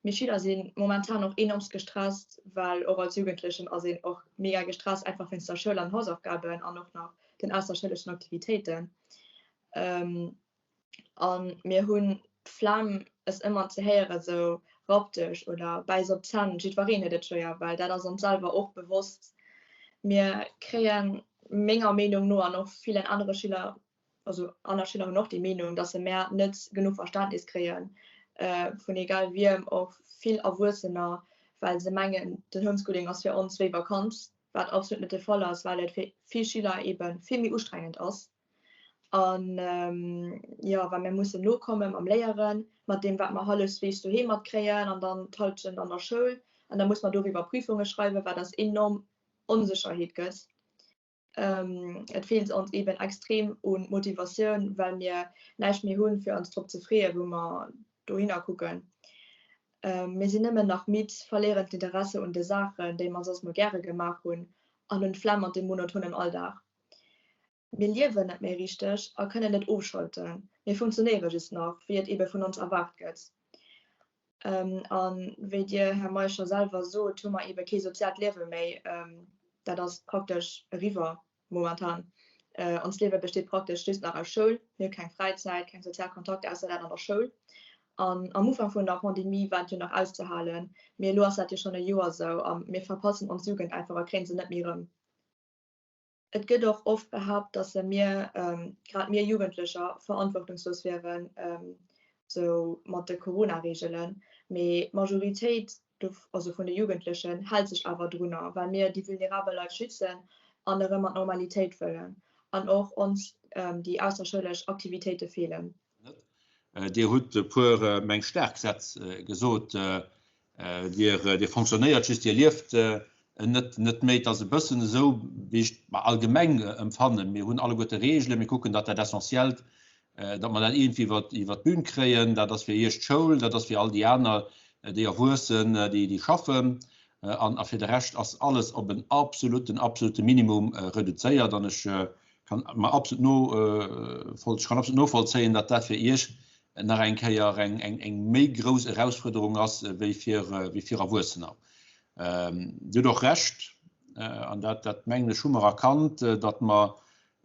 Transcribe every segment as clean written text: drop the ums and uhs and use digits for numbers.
Mir Schüler si momentan och enormst gestresst, well och als Jugendlechen ass een och mega gestresst, einfach wéinst der Schoul an Hausaufgaben an och nach den ausserschouleschen Aktivitéiten. A mir hunn d'Flemm es ëmmer ze héieren, sou rapp dech oder bäiss op d'Zänn, jiddwereen huet et schwéier, well dat ass ons selwer och bewosst. Mir kréien menger Meenung no an och villen anere Schüler, also aner Schüler hunn och déi Meenung, dass se mär net genuch Verständnis kréie vun egal wiem, och vill Erwuessener, well se mengen, den Homeschooling ass fir ons wéi Vakanz, wat absolut net de Fall ass, well et fir vill Schüler eebe vill méi ustrengend ass. An jo, well mir mussen nokomme mam Léieren, mat deem wat mer hallefsweegs doheem matkréien an dann d'Hallschent an der Schoul. An da muss mer doriwwer Prüfunge schreiwen, wat eis enorm Onsécherheet gëtt. Et feelt ons eben extrem u Motivatioun, well mir näischt méi hunn, fir ons drop ze freeën, wou mer dohinner kucken. Mir sinn nëmmen nach midd, verléieren d'Interesse un de Saachen, déi mer soss mol gäre gemaach hunn an hunn d'Flemm mat dem monotonen Alldag. Mir liewen net méi richteg a kënnen net ofschalten. Mir funktionéiere just nach, wéi et ebe vun ons erwaart gëtt. A wéi Dir, Här Meisch, scho selwer sot, hu mer ebe kee soziaalt Liewe méi. Dat ass praktesch eriwwer momentan. Onst Liewe besteet praktesch just nach aus Schoul. Mir hu keng Fräizäit, keng sozial Kontakter ausser dat an der Schoul. An am Ufank vun der Pandemie war et jo nach auszehalen, mee elo ass dat jo schonn e Joer esou a mir verpassen ons Jugend einfach a kréie se net méi erëm. Et gëtt och oft behaapt, datt mir, grad mir Jugendlecher, verantwortungslos wieren, sou mat de Corona-Reegelen. Mee d'Majoritéit, also vun de Jugendlechen, hält sech awer drunner, well mir déi vulnerabel Leit schützen an erëm an d'Normalitéit wëllen. An och ons déi ausserschoulesch Aktivitéite feelen. Dir hutt e puer meng staark Sätz gesot. Dir, Dir fonctionnéiert just, Dir lieft net, net méi. Et ass e bëssen esou, wéi ech et allgemeng emfannen. Mir hunn alleguerte Reegelen, mir kucken, datt dat Essentiellt, datt mer dat iergendwéi iwwer, iwwer d'Bün kréien. Dat ass fir Iech d'Schoul, dat ass fir all déi aner, déi Erwuessen, déi, déi schaffen. An, a fir de Rescht ass alles op en absoluten, absolute Minimum reduzéiert. An ech kann mer absolut no, ech kann absolut novollzéien, datt dat fir Iech nach eng Kéier eng, eng, eng méi grouss Erausfuerderung ass wéi fir, wéi fir Erwuessener. Dir hutt och Recht, an dat, dat mengen ech hu mer erkannt, datt mer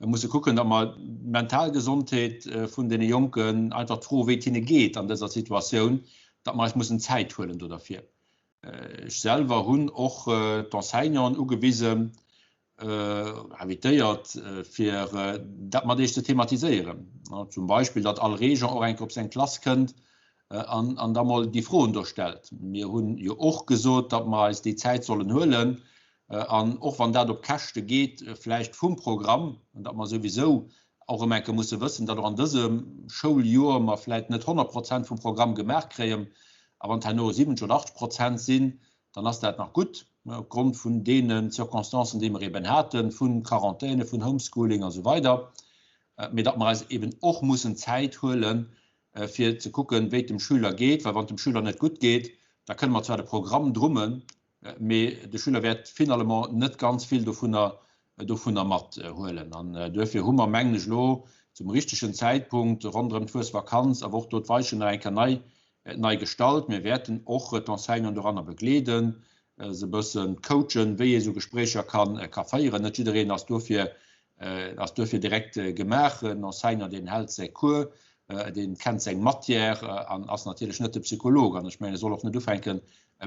musse kucken, datt mer d'mental Gesondheet vun deene Jonken, einfach d'Fro wéi et hinne geet an dëser Situatioun, datt mer eis mussen Zäit huelen do derfir. Ech selwer hunn och d'Enseignanten ugewisen, invitéiert, fir dat mat Iech ze thematiséieren. Zum Beispill, datt all Régent och eng Kéier op seng Klass kënnt an da mol déi Froen do stellt. Mir hunn jo och gesot, datt mer eis déi Zäit sollen huelen an och wann dat op Käschte geet vläicht vum Programm, an datt mer souwisou och erëm eng Kéier musse wëssen, datt och an dësem Schouljoer mer vläicht net 100 Prozent vum Programm gemaach kréien, a wann et herno 70 oder 80 Prozent sinn, dann ass dat nach gutt, opgrond vun deene Circonstancen, déi mer eben haten, vu Quarantäne, vun Homeschooling a sou weider, mee datt mer eis eben och mussen Zäit huelen, fir ze kucken, wéi et dem Schüler geet, well wann et dem Schüler net gutt geet, da kënne mer zwar de Programm drummen, mee de Schüler wäert finalement net ganz vill dovunner dovunner mathuelen. An duerfir hu mer, mengen ech, elo zum richtegen Zäitpunkt ronderëm d'Fuesvakanz awer och do d'Weichen nach eng Kéier nei nei gestallt. Mir wäerten och d'Enseignanten doranner begleeden, se e bësse coachen, wéi ee sou Gespréicher ka ka féieren. Net jiddereen ass dofir ass duerfir direkt gemaach. En Enseignant, deen hält säi Cours, dee kennt seng Matière an ass natierlech net de Psycholog. An ech mengen, e soll och net ufänken,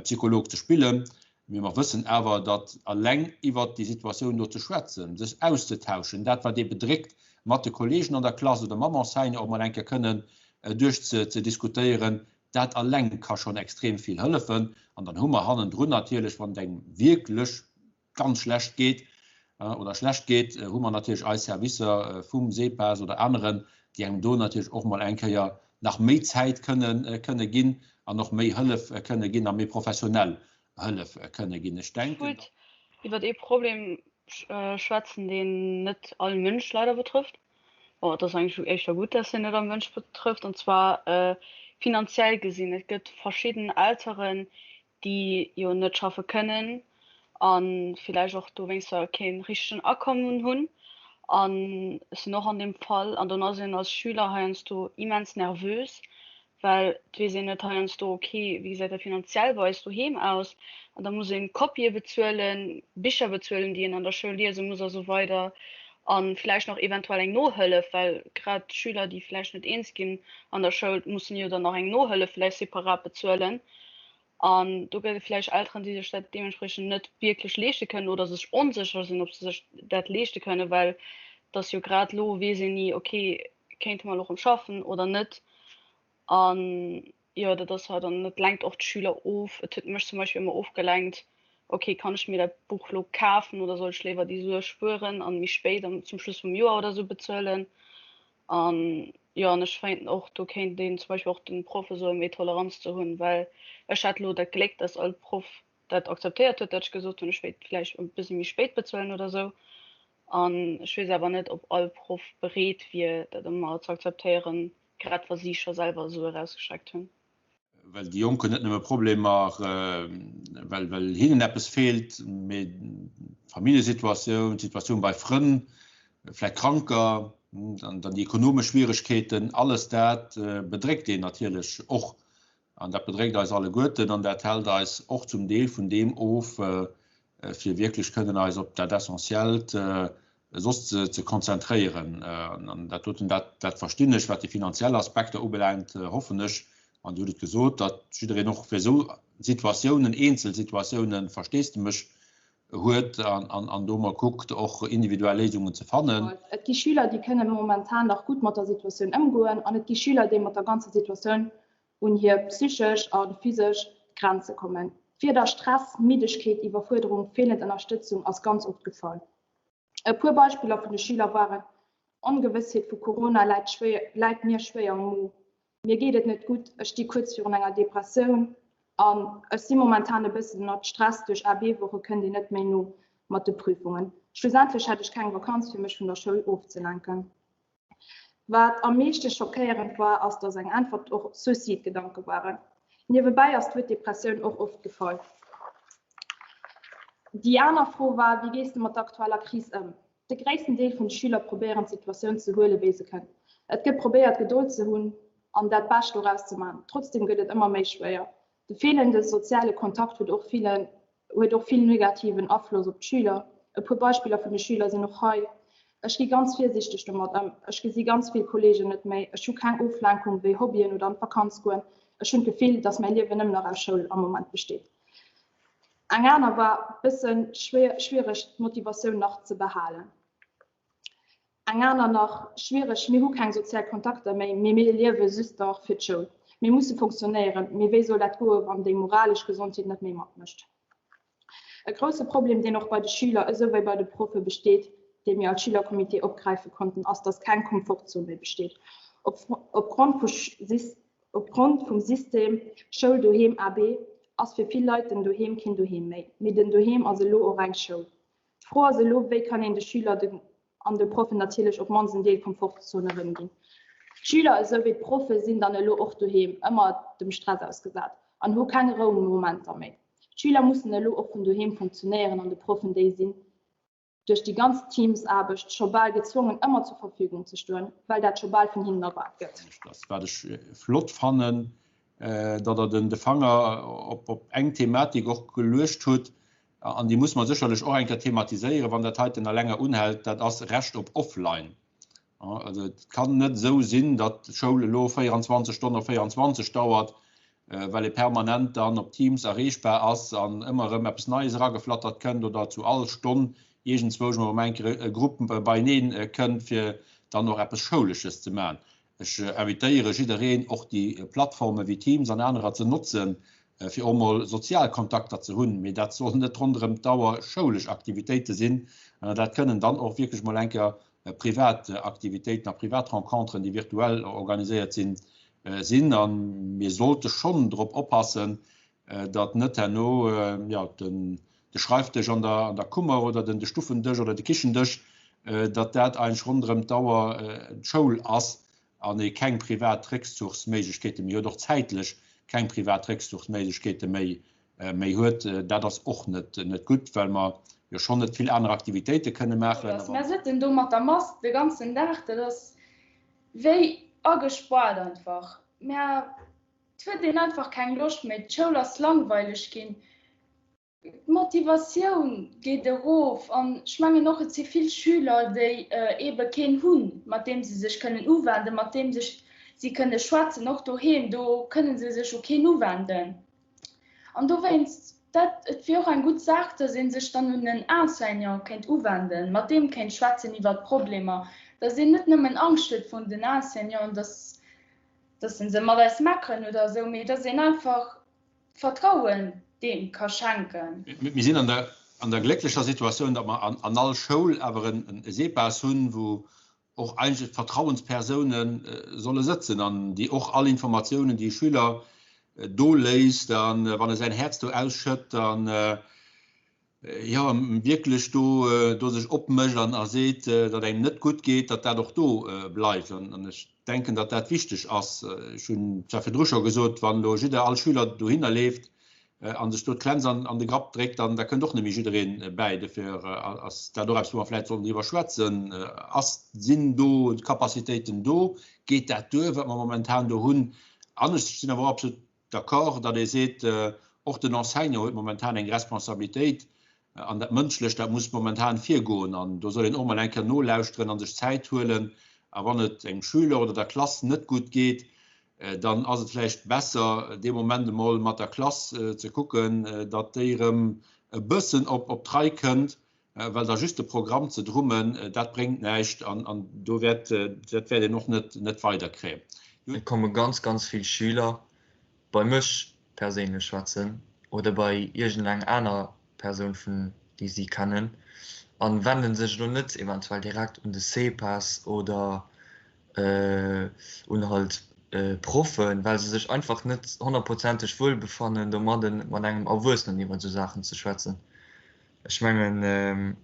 Psycholog ze spillen. Mee mer wëssen awer, datt eleng iwwert déi Situatioun do ze schwätzen, sech auszetauschen, dat wat ee bedréckt, mat de Kolleegen an der Klass oder mam Enseignant och mol eng Kéier kënnen duerchzediskutéieren, dat eleng ka schonn extrem vill hëllefen. An dann hu mer hannendrun natierlech, wann et engem wierklech ganz schlecht geet oder schlecht geet, hu mer natierlech eis Servicer vum SEPAS oder aneren, déi engem do natierlech och mol eng Kéier nach méi Zäit kënne kënne ginn an och méi Hëllef kënne ginn a méi professionell Hëllef kënne ginn. Ech Ech denken, wollt iwwert ee Problem schwätzen, deen net all Mënsch leider betrëfft. Bon, et ass eigentlech éischter gutt, dass en net all Mënsch betrëfft, an zwar finanziell gesinn. Et gëtt verschidden Elteren, déi jo net schaffe kënnen a villäicht och dowéinster kee richtegen Akommen hunn. An ech sinn och an deem Fall. An dann ass een als Schüler heiansdo immens nervös, Well et weess een net heiansdo, ok, wéi gesäit dat finanziell bei eis doheem aus? An da muss een Kopië bezuelen, Bicher bezuelen, déi een an der Schoul liese muss a sou weider. A vläicht nach eventuell eng Nohëllef, well grad Schüler, déi vläicht net eens ginn an der Schoul, mussen jo dann nach eng Nohëllef vläicht separat bezuelen. An do gëtt et vläicht Elteren, déi sech dat deementspriechend net wierklech leeschte kënnen oder sech onsécher sinn, ob se sech dat leeschte kënnen, well et ass jo grad elo, weess een ni, ok, kéinte mer elo rëm schaffen oder net. An jo, dat ass halt, an dat lenkt och d'Schüler of. Et huet mech zum Beispill ëmmer ofgelenkt, okay, kann ech mir dat Buch elo kafen oder soll ech léiwer déi Sue spueren an méi spéit am zum Schluss vum Joer oder sou bezuelen. An jo, an ech fannen och, do kéint een zum Beispill och den Proffe soen, méi Toleranz ze hunn, well ech hat elo dat Gléck, dass all Proff dat akzeptéiert huet, dat ech gesot hunn, ech wéilt vläicht e bësse méi spéit bezuelen oder sou. An ech weess awer net, ob all Proff bereet wier, dat ëmmer ze akzeptéieren, grad wa si scho selwer Sue erausgescheckt hunn. Well déi Jonk hunn net nëmme Problemer, well well hinnen eppes feelt, mee d'Familljesituatioun, d'Situatioun bei Frënn, vläicht Kranker, dann déi ekonomesch Schwieregkeeten, alles dat bedréckt een natierlech och. An dat bedréckt eis alleguerten an dat hält eis och zum Deel vun deem of, fir wierklech kënnen eis op dat Essentiellt soss ze konzentréieren. An dat doten, dat, dat verstinn ech, wat déi finanziell Aspekter ubelaangt, hoffen ech, an Dir hutt et gesot, datt jiddereen och fir esou Situatiounen, eenzel Situatiounen, Versteesdemech huet an do mol kuckt, och individuell Léisungen ze fannen. Et gi Schüler, déi kënne momentan nach gutt mat der Situatioun ëmgoen an et gi Schüler, déi mat der ganzer Situatioun un hir psychesch a physesch Grenze kommen. D'Wierder Stress, Middegkeet, Iwwerfuerderung, feelend Ënnerstëtzung ass ganz oft gefall. E puer Beispiller vun de Schüler waren, Ongewëssheet vu Corona läit schwéier, läit mir schwéier um Mo, mir geet et net gutt, ech sti kuerz virun enger Depressioun an ech si momentan e bëssen ënnert Stress, duerch AB-Woche kënnt een net méi no mat de Prüfungen. Schlussendlech hätt ech keng Vakanz fir mech vun der Schoul ofzelenken. Wat am meeschte schockéierend war, ass, dass eng Äntwert och Suicide-Gedanke waren. Niewebäi ass d'Wuert Depressioun och oft gefall. Déi aner Fro war, Wéi gees de mat der aktueller Kris ëm? De gréissten Deel vun de Schüler probéieren d'Situatioun ze huele wéi se kënnt. Et gëtt probéiert Gedold ze hunn an dat Bescht doraus ze man. Trotzdeem gëtt et ëmmer méi schwéier. De feelende soziale Kontakt huet och villen huet och vill negativen Afloss op d'Schüler. E puer Beispiller vun de Schüler sinn och hei, Ech gi ganz virsiichteg domat ëm. Ech gesi ganz vill Kolleegen net méi. Ech hu keng Oflenkung wéi Hobbyen oder an d'Vakanz goen. Ech hunn d'Gefill, dass mäi Liewen nëmmen nach aus Schoul am Moment besteet. Eng aner war, Bëssen schwiereg d'Motivatioun nach ze behalen. Eng aner nach, Schwiereg, mir hu keng sozial Kontakter méi, mee mir liewe just nach fir d'Schoul. Mir musse funktionéieren, mee wéi soll dat goe wann déi moralesch Gesondheet net méi matmécht? E grousse Problem, deen och bei de Schüler esou wéi bei de Proffe besteet, dee mir als Schülercomité opgräife konnten, ass, dass keng Komfortzon méi besteet. Opgrond vu Opgrond vum System Schoul doheem AB ass fir vill Leit den Doheem keen Doheem méi, mee den Doheem ass elo och eng Schoul. D'Fro ass elo, wéi kann een de Schüler den an de Proffen natierlech op mannst en Deel Komfortzon erëmginn. D'Schüler esou wéi d'Proffe sinn dann elo och doheem ëmmer dem Stress ausgesat an hu keng Roumomenter méi. D'Schüler mussen elo och vun doheem funktionéieren an de Proffen déi sinn duerch déi ganz Teamsaarbecht scho bal gezwongen ëmmer zur Verfügung ze stoen, well dat scho bal vun hinnen erwaart gëtt. Wat ech flott fannen, datt Der de Fanger op eng Thematik och geluecht hutt, an déi muss mer sécherlech och eng Kéier thematiséieren, wann dat heiten nach länger unhält, dat ass Recht op Offline. Also et kann net esou sinn, datt d'Schoul elo 24 Stonnen op 24 dauert, well ee permanent dann op Teams erreechbar ass an ëmmer erëm eppes Neies erageflattert kënnt oder zu all Stonn iergendzwousch mol eng Kéier e Grupp beieneen kënnt, fir dann och eppes Schoulesches ze maachen. Ech invitéiere jiddereen, och déi Plattforme wéi Teams an anerer ze notzen, fir och mol sozial Kontakter ze hunn. Mee dat sollen net ronderëm d'Auer schoulesch Aktivitéite sinn, dat kënnen dann och wierklech mol eng Kéier privat Aktivitéiten a privat Renconteren, déi virtuell organiséiert sinn, sinn. A mir sollte schonn drop oppassen, datt net herno jo, den, de Schreifdësch an der, an der Kummer oder den, de Stuffendësch oder de Kichendësch, datt dat eigentlech ronderëm d'Auer d'Schoul ass an ee keng privat Réckzuchsméiglechkeete méi huet, och zäitlech keng privat Réckzuchsméiglechkeete méi, méi huet. Dat ass och net, net gutt, well mer jo schonn net vill aner Aktivitéite kënne maachen. Mär sëtzen do mat der Mask de ganzen Dag, dat ass wéi agespaart einfach. Mär. Et huet een einfach keng Loscht méi, d'Schoul ass langweileg ginn, d'Motivatioun geet erof an ech mengen och, et si vill Schüler, déi eebe keen hunn, mat deem se sech kënnen uwenden, mat deem sech si kënne schwätzen, och doheem, do kënne se sech u keen uwenden. An dowéinst, dat, et wier och eng gutt Saach, datt ee sech dann un en Enseignant kéint uwenden, mat deem kéint schwätzen iwwert d'Problemer, datt een net nëmmen Angscht huet vrun den Enseignanten, datt, datt se mat eis meckeren oder esou, mee datt een einfach Vertrauen deem ka schenken. Mir sinn an der, an der glécklecher Situatioun, datt mer an, an all Schoul awer en SEPAS hunn, wou och eigentlech d'Vertrauenspersoune solle sëtzen an déi och all Informatiounen, déi e Schüler do léisst a wann e säin Häerz do ausschëtt an, jo, wierklech do, do sech opmécht an a seet, datt engem net gutt geet, datt dat och do bleift. An ech denken, datt dat wichteg ass. Ech hunn zwar virdru scho gesot, wann elo jidder, all Schüler dohinner leeft a sech do d'Klenz an, an de Grapp dréckt, dann da kënnt och net méi jidderee bäi. Dofir ass dat och eppes, wou mer vläicht sollten driwwer schwätzen. Ass, sinn do d'Capacitéiten do? Geet dat duer, wat mer momentan do hunn? An ech sinn awer och absolut d'accord, datt ee seet, och den Enseignant huet momentan eng Responsabilitéit an dat Mënschlecht, dat muss momentan virgoen. An do soll een och mol eng Kéier nolauschteren a sech Zäit huelen. A wann et engem Schüler oder der Klass net gutt geet, dann ass et vläicht besser, dee Moment emol mat der Klass ze kucken, datt déi erëm e bëssen op d'Rei kënnt, well da just de Programm ze drummen, dat bréngt näischt an do wäert, dat wäert een och net net weiderkréien. Et komme ganz, ganz vill Schüler bei mech perséinlech schwätzen oder bei iergendeng aner Persoun vun déi si kennen a wenden sech elo net eventuell direkt un de CPAS oder un halt Proffen, well se sech einfach net honnertprozenteg wuel befannen domadden mat engem Erwuessenen iwwer esou Saachen ze schwätzen. Ech mengen,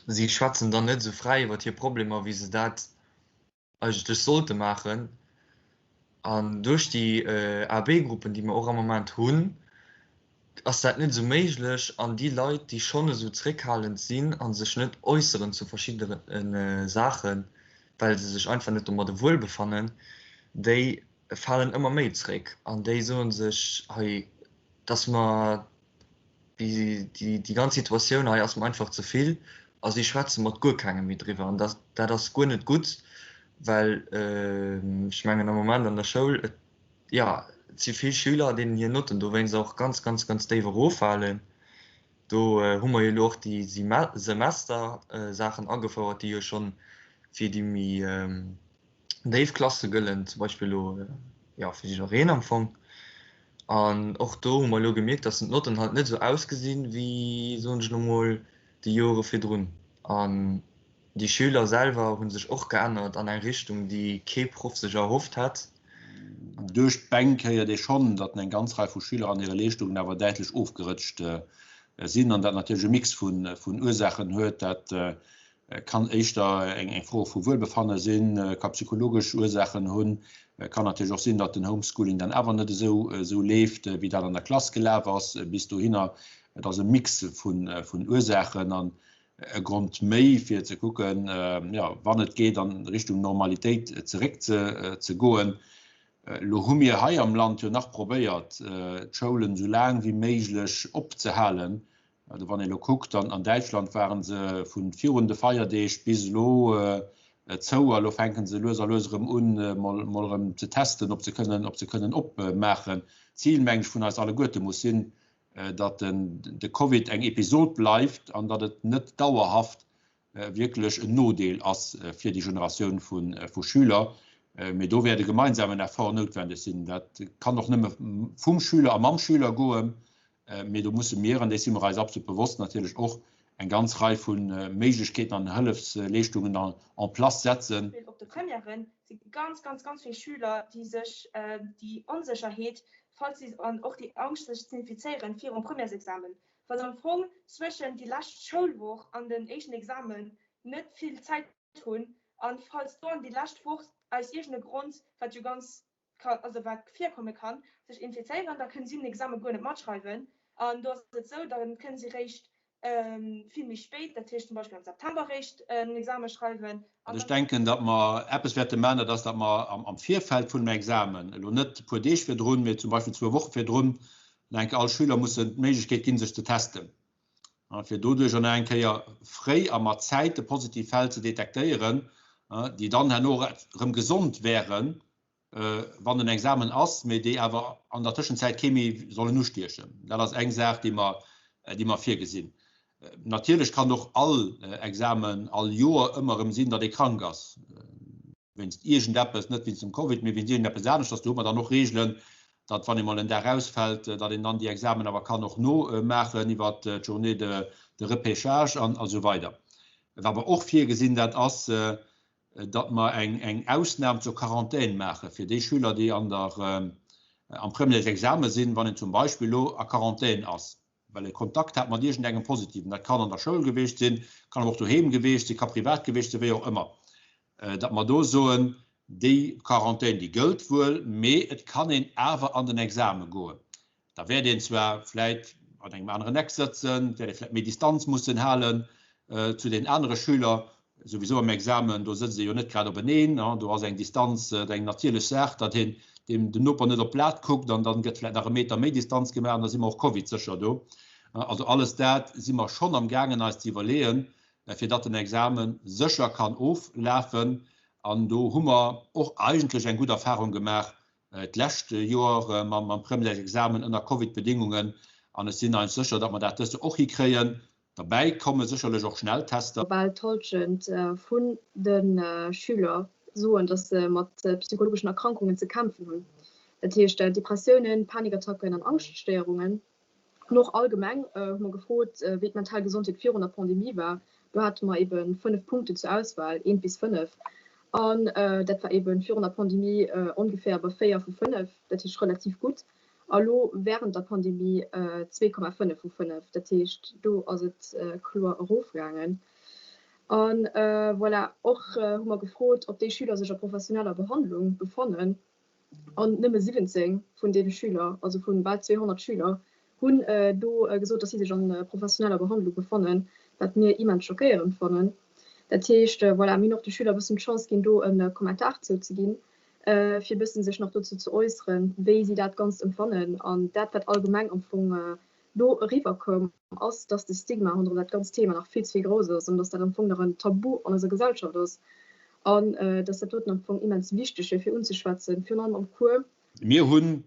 si schwätzen dann net esou fräi iwwer hir Problemer, wéi se dat eigentlech sollte maachen. An duerch déi AB-Gruppen, déi mer och am Moment hunn, ass dat net esou méiglech. An déi Leit, déi schonn esou zréckhalend sinn a sech net äusseren zu verschiddene Saachen, well se sech einfach net domadde wuelbefannen, déi falen ëmmer méi zréck an déi soe sech, hei, dass mer déi ganz Situatioun hei ass mer einfach ze vill a si schwätze mat guer kengem méi driwwer. An dat, dat ass guer net gutt, well ech mengen am Moment an der Schoul, et, jo, et si vill Schüler, deenen hir Notten dowéinst och ganz, ganz, ganz déif eroffalen. Do hu mer jo elo och déi Semestersaachen agefouert, déi jo schonn fir déi méi, déif Klasse gëllen zum Beispill elo jo fir jiddereen am Fong. An och do hu mer elo gemierkt, dass d'Notten halt net esou ausgesinn, wéi, soen ech elo mol, déi Jore virdrun. An déi Schüler selwer hu sech och geännert an eng Richtung, déi kee Proff sech erhofft hätt. Duerch d'Bänk héiert ee schonn, datt eng ganz Rei vu Schüler an hire Leeschtungen awer däitlech ofgerëtscht sinn an dat natierlech e Mix vun Ursaachen huet. Dat Kann éischter eng Fro vu Wuelbefanne sinn, ka psychologesch Ursaachen hunn, kann natierlech och sinn, datt den Homeschooling dann awer net esou leeft, wéi dat an der Klass gelaf ass bis dohinner. Et ass e Mix vun Ursaachen an e Grond méi, fir ze kucken, jo, wann et geet, an Richtung Normalitéit zeréck ze goen. Elo hu mir hei am Land jo nach probéiert, d'Schoulen esou laang wéi méiglech opzehalen, Also wann ee elo kuckt, an an Däitschland ware se vu virun de Feierdeeg bis elo zou a elo fänke se lues a lues erëm un, mol mol erëm ze testen, ob se kënnen ob se kënnen opmaachen. D'Zil, meng ech, vun eis alleguerte muss sinn, datt den de Covid eng Episod bleift an datt et net dauerhaft wierklech en Nodeel ass fir déi Generatioun vu Schüler. Mee do wäert e gemeinsamen Effort noutwendeg sinn. Dat kann och nëmme vum Schüler a mam Schüler goen. Mee do musse mir, an dees si mer eis absolut bewosst, natierlech och eng ganz Rei vu Méiglechkeeten an Hëllefsleeschtungen en place setzen. Op de Premièren si ganz, ganz, ganz vill Schüler, déi sech déi Onsécherheet, falls si, an och déi Angscht sech z'infizéieren virum Premièresexamen, well se am Fong zwëschen déi lescht Schoulwoch an den éischten Examen net vill Zäit hunn an falls do an déi lescht Woch aus iergende Grond, wat jo ganz kann, also wat virkomme kann, sech infizéieren, da kënnen si den Examen guer net matschreiwen. An do ass et esou, da kënnen si réischt. Vill méi spéit, dat heescht zum Beispill am September eréischt en Exame schreiwen. Also ech denken, datt mer eppes wäerte maachen, dat ass, datt mer am Virfeld vun dem Examen, elo net e puer Deeg virdrun, mee zum Beispill zwou Woche virdrun, nach eng Kéier all Schüler mussen d'Méiglechkeet ginn, sech ze testen, fir doduercher nach eng Kéier fréi a mat Zäite positiv Fäll ze detektéieren, déi dann herno erëm gesond wären, wann den Examen ass, mee déi awer an der Tëschenzäit kee méi sollen ustiechen. Dat ass eng Saach, déi mer, déi mer virgesinn. Natierlech kann och all Examen all Joer ëmmer erëm sinn, datt ee krank ass, wéinst iergendeppes, net wéinst dem Covid, mee wéinst iergendeppes aneschters. Do hu mer dann och Reegelen, datt wann ee mol en Dag ausfält, datt een dann déi Examen awer kann och nomaachen iwwert d'Journée de repêchage an esou weider. Wat mer och virgesinn, dat ass, datt mer eng Ausnam zur Quarantän maache fir déi Schüler, déi an der, am Premièresexame sinn, wann een zum Beispill elo a Quarantän ass, well e Kontakt hat mat iergendengem Positiven. Dat kann an der Schoul gewiescht sinn, kann awer och doheem gewiescht sinn, ka privat gewiescht sinn, wéi och ëmmer. Datt mer do soen, déi Quarantän, déi gëllt wuel, mee et kann een awer an den Exame goen. Da wäert een zwar vläit an engem aneren Eck sëtzen, et wäert ee vläit méi Distanz mussen halen zu den anere Schüler. Souwisou am Examen, do sëtzt ee jo net grad openeen, do ass eng Distanz eng natierlech Saach, datt een dem dem Noper net op d'Blat kuckt an dann gëtt vläit nach e Meter méi Distanz gemaach an da si mer och Covid-sécher do. Also alles dat si mer schonn am gaangen eis ze iwwerleeën, fir datt den Examen sécher kann oflafen. An do hu mer och eigentlech eng gutt Erfahrung gemaach d'lescht Joer mam Premièresexamen ënner Covid-Bedingungen an ech sinn eigentlech sécher, datt mer dat dëst Joer och hikréien. Derbäi komme sécherlech och Schnelltester. Bal d'Hallschent vun de Schüler soen, datt se mat psychologeschen Erkrankungen ze kämpfen hunn, dat heescht Depressiounen, Panikattacken an Angschtstéierungen. An och allgemeng hu mer gefrot, wéi d'mental Gesondheet virun der Pandemie war. Do hate mer ebe 5 Punkten zur Auswahl, eent bis 5. An dat war ebe virun der Pandemie ongeféier bei 4 vu 5, dat heescht relativ gutt. A lo wärend der Pandemie 2,5 vu 5, dat heescht do ass et kloer erofgaangen. A voilà, och hu mer gefrot, ob déi Schüler sech a professioneller Behandlung befannen. An nëmme 17 vun deene Schüler, also vu bal 200 Schüler, hunn do gesot, datt si sech a professioneller Behandlung befannen, wat mir immens schockéierend fannen. Dat heescht, voilà, mir hunn och de Schüler e bëssen d'Chance ginn, do e Kommentar zou ze ginn, fir e bëssen sech nach dozou ze äusseren, wéi si dat Ganzt empfannen. An dat, wat allgemeng am Fong do eriwwerkoum, ass, dass de Stigma ronderëm dat ganzt Thema nach vill ze vill grouss ass an dass dat am Fong nach en Tabu an eiser Gesellschaft ass an dass dat doten am Fong immens wichteg wier fir unzeschwätzen, virun allem am Cours. Mir hunn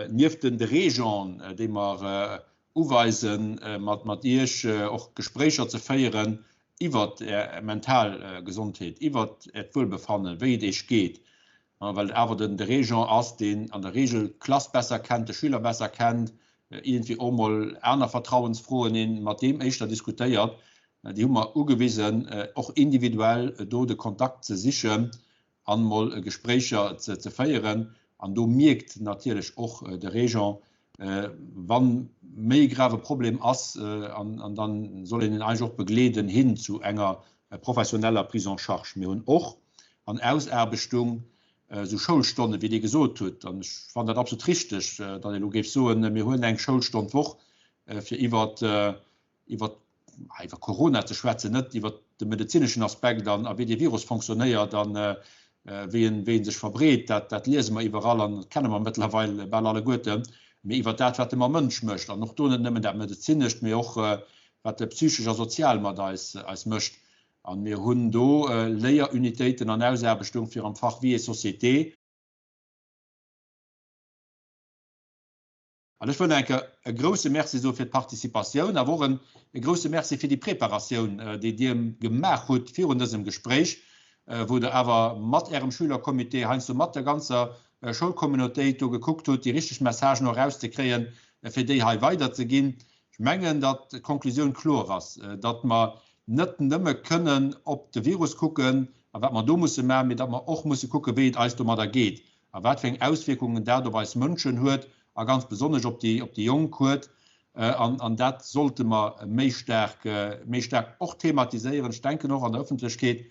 nieft den de Régenten, déi mer uweisen, mat Iech och Gespréicher ze féieren iwwert Är mental Gesondheet, iwwert Äert Wuelbefannen, wéi et Iech geet, well et awer den de Régent ass, deen an der Regel d'Klass besser kennt, de Schüler besser kennt, iergendwéi och mol aner Vertrauensfroen ee mat deem éischter diskutéiert. Déi hu mer ugewisen, och individuell do de Kontakt ze sichen an mol Gespréicher ze féieren. An do mierkt natierlech och de Régent, wann méi e grave Problem ass, an dann soll een en eigentlech och begleeden hin zu enger professioneller Prise en charge. Mir hunn och an Ausaarbechtung esou Schoulstonnen, wéi Dir gesot hutt, an ech fannen dat absolut richteg, datt ee elo géif soen, mir huelen eng Schoulstonn d'Woch, fir iwwer, iwwer, iwwer Corona ze schwätzen, net iwwer de medezineschen Aspekt an a wéi dee Virus fonctionnéiert an wéi en, wéi en sech verbreet, dat, dat liese mer iwwerall an dat kenne mer mëttlerweil bal alleguerten, mee iwwer dat, wat e mam Mënsch mécht an och do net nëmmen dat Medezinescht, mee och wat e psychesch a sozial mat eis, eis mécht. A mir hunn do Léierunitéiten an Ausaarbechtung fir am Fach Vie et société. An ech wëll nach eng Kéier e grouse Merci soe fir d'Participatioun, awer och e grouse Merci fir déi Preparatioun, déi Dir gemaach hutt virun dësem Gespréich, wou Der awer mat Ärem Schülercomité, heiansdo mat der ganzer Schoulcommunautéit do gekuckt hutt, déi richteg Messagen och erauszekréien, fir déi hei weiderzeginn. Ech mengen, datt d'Konklusioun kloer ass, datt mer net nëmme kënnen op de Virus kucken a wat mer do musse maachen, mee datt mer och musse kucken, wéi et eis domadder geet a wat fir eng Auswierkungen dat op eis Mënschen huet a ganz besonnesch op déi, op déi Jonk huet. An, an dat sollte mer méi staark, méi staark och thematiséieren, ech denken och an der Ëffentlechkeet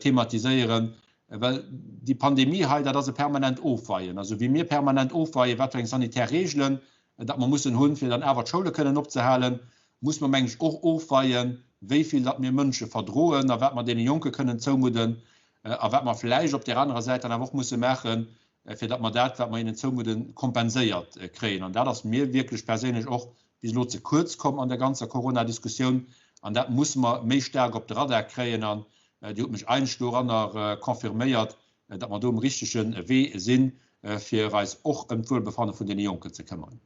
thematiséieren, well déi Pandemie hei, dat ass e permanent Ofweien. Also wéi mir permanent ofweien, wat fir eng sanitär Reegelen datt mer mussen hunn, fir dann awer d'Schoule kënnen opzehalen. muss mer, meng ech, och ofweien, wéi vill datt mir Mënsche verdroen a wat mer deene Jonke kënnen zoumudden a wat mer vläicht op där anerer Säit dann awer och musse maachen, fir datt mer dat, wat mer hinnen zoumudden, kompenséiert kréien. An dat ass mir wierklech perséinlech och bis elo ze kuerz komm an der ganzer Corona-Diskussioun. An dat musse mer méi staark op de Radar kréien. An Dir hutt mech eigentlech doranner confirméiert, datt mer do um richtege Wee sinn, fir eis och ëm d'Wuelbefanne vun deene Jonken ze këmmeren.